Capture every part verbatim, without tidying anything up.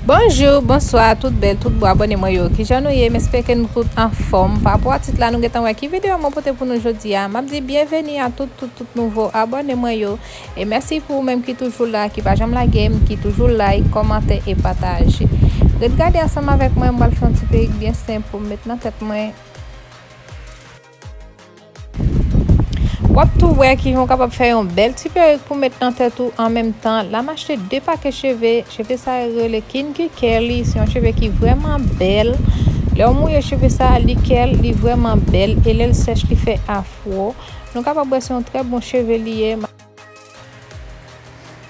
Bonjou, bonswa, tout bèl, tout bon abòne mwen yo. Kijan nou ye? M espere ke nou tout anfòm. Pa rapò a tit la, nou gentan wè ki videyo mwen pote pou nou jodi a. M ap di byenveni a tout, tout, tout nouvo abòne mwen yo. E mèsi pou ou menm ki toujou la, ki pa janm lage m, ki toujou like, kòmante e pataje. Ret gade ansanm avèk mwen, m pral fè yon ti perik byen senp pou m met nan tèt mwen. W ap tou wè kijan w kapab fè yon bèl ti perik pou met nan tèt ou an menm tan. La m achte de pakèt cheve. Cheve sa yo rele Kinky Kelly. Se yon cheve ki vrèman bèl. Lè w mouye cheve sa, li kèl, li vrèman bèl. E lè l sèch, li fè afwo. Nou kapab wè se yon trè bon cheve li ye.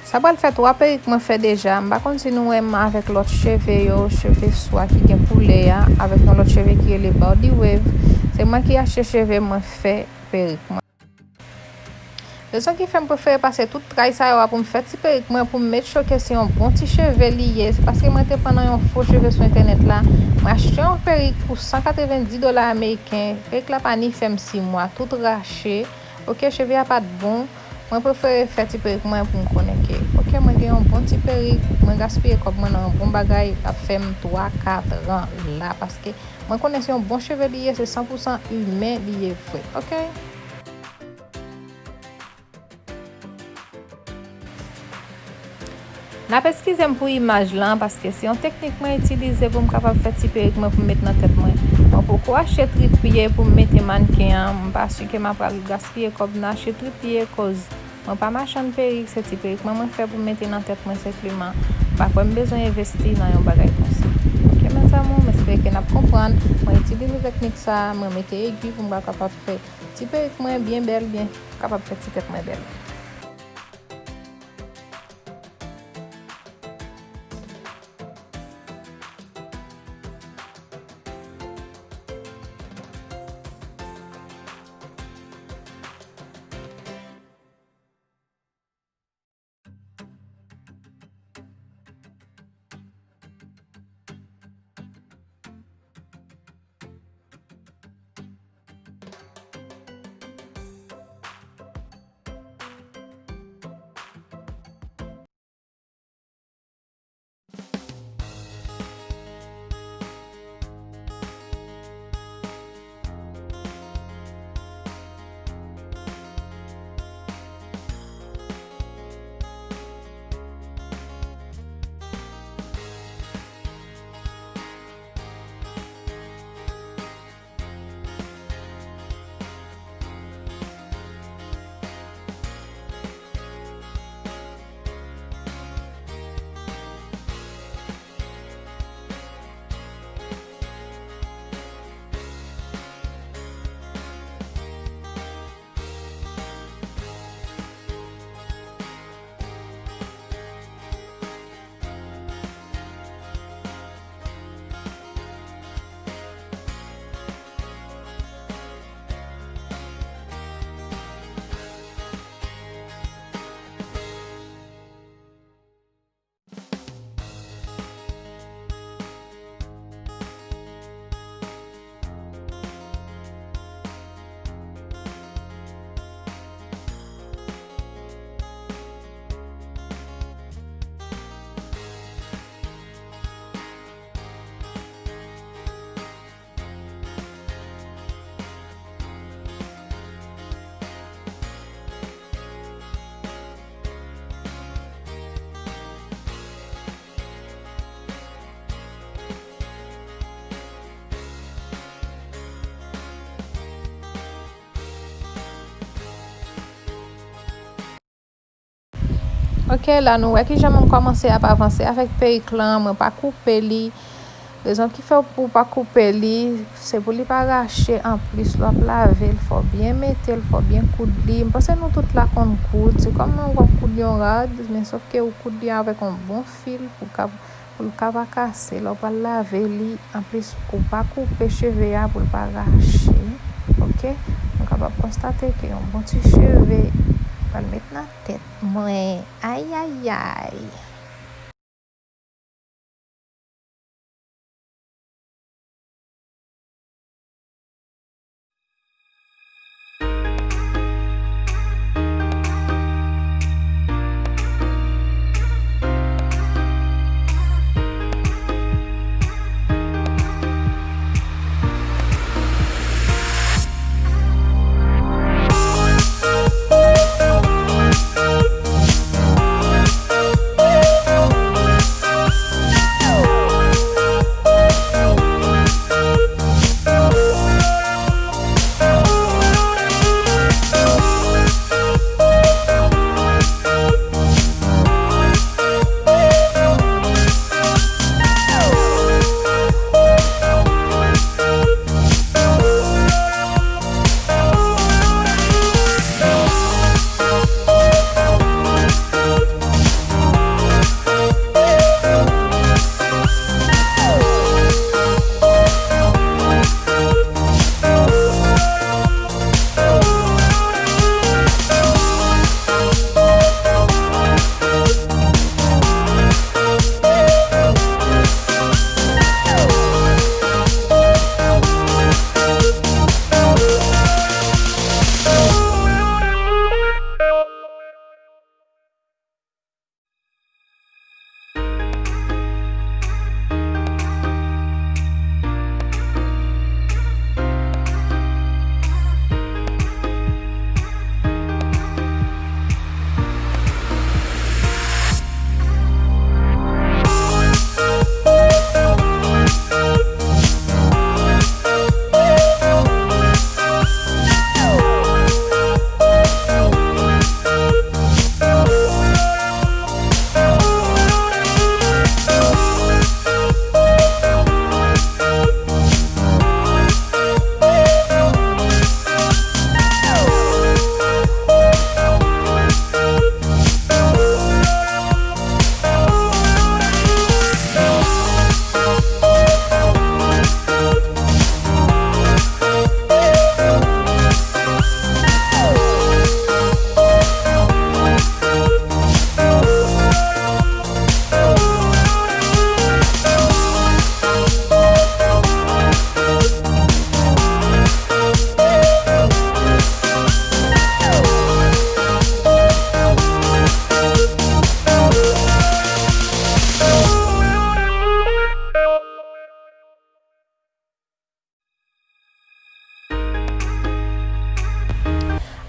Sa pral fè twa perik mwen fè deja. M pa konn si nou wè m avèk lòt cheve yo, cheve swa ki gen koulè a, avèk yon lòt cheve ki rele Body Wave. Se mwen ki achte cheve mwen fè perik mwen. Rezon ki fè m prefere pase tout tray sa yo a pou m fè ti perik mwen, pou m make sure ke se yon bon ti cheve li ye. Se paske mwen te pran nan yon fo cheve sou entènèt la. Mwen achte yon perik pou san katrevenndis dola ameriken. Perik la pa ni fè m sis mwa, tout rache. Ok, cheve a pa t bon. Mwen prefere fè ti perik mwen pou m konnen ke, ok, mwen gen yon bon ti perik, mwen gaspiye kòb mwen nan yon bon bagay, l ap fè m twa, kat an la, paske mwen konnen se yon bon cheve li ye, se san pou san imen li ye vre, ok? N ap eskize m pou imaj lan, paske se yon teknik mwen itilize pou m kapab fè ti perik mwen pou m met nan tèt mwen. Mwen poko achte tripye pou m mete mannken an, m pa si ke m ap pral gaspiye kòb nan achte tripye, koz mwen pa machann perik, se ti perik mwen mwen fè pou m mete nan tèt mwen senpleman. M pa kwè m bezwen envesti nan yon bagay konsa. Ok, mes amours, m espere ke n ap konprann. Mwen itilize teknik sa a, mwen mete egwi pou m kapab fè ti perik mwen byen bèl, byen kapab fè ti tèt mwen bèl. Ok, la nou wè kijan mwen kòmanse ap avanse avèk perik lan, mwen pa koupe li. Rezon ki fè pou w pa koupe li, se pou li pa rache. Anplis, lè w ap lave l, fò w byen mete l, fò w byen koud li. M panse nou tout la konn koud. Se kòm w ap koud yon rad, men sòf ke ou koud li avèk yon bon fil pou ka pou l ka pa kase lè w pral lave li. Anplis, ou pa koupe cheve a pou l pa rache. Ok? Nou kapab konstate ke yon bon ti cheve pral met nan tèt mwen. Ayayay!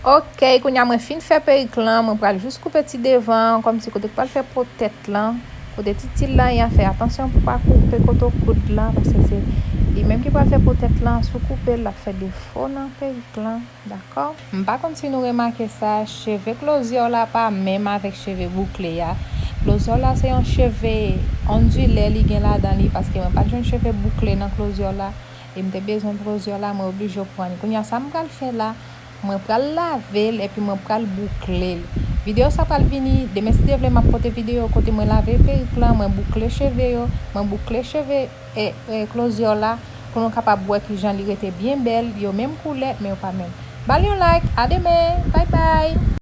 Ok, kounye a mwen fin fè perik lan, mwen pral jis koupe ti devan, kòmsi kote k pral fè po tèt lan, kote ti til lan, y a fè atansyon pou pa koupe kote w koud lan, paske se li menm ki pral fè po tèt lan, si w koupe l, l ap fè defo nan perik lan, dakò? M pa konn si nou remake sa, cheve Closure la pa menm avèk cheve boukle a. Closure la se yon cheve ondile li gen ladan li, paske mwen pa t jwenn cheve boukle nan Closure la, e m te bezwen Closure la, mwen oblije pran li. Kounye a sa m pral fè la, mwen pral lave l epi mwen pral boukle l. Videyo sa pral vini demen si Dye vle, m ap pote videyo kote mwen lave perik lan, mwen boukle cheve yo, mwen boukle cheve e, e Closure la, pou nou kapab wè kijan li rete byen bèl, yo menm koulè men yo pa menm. Ba l yon like, a demen, bye bye.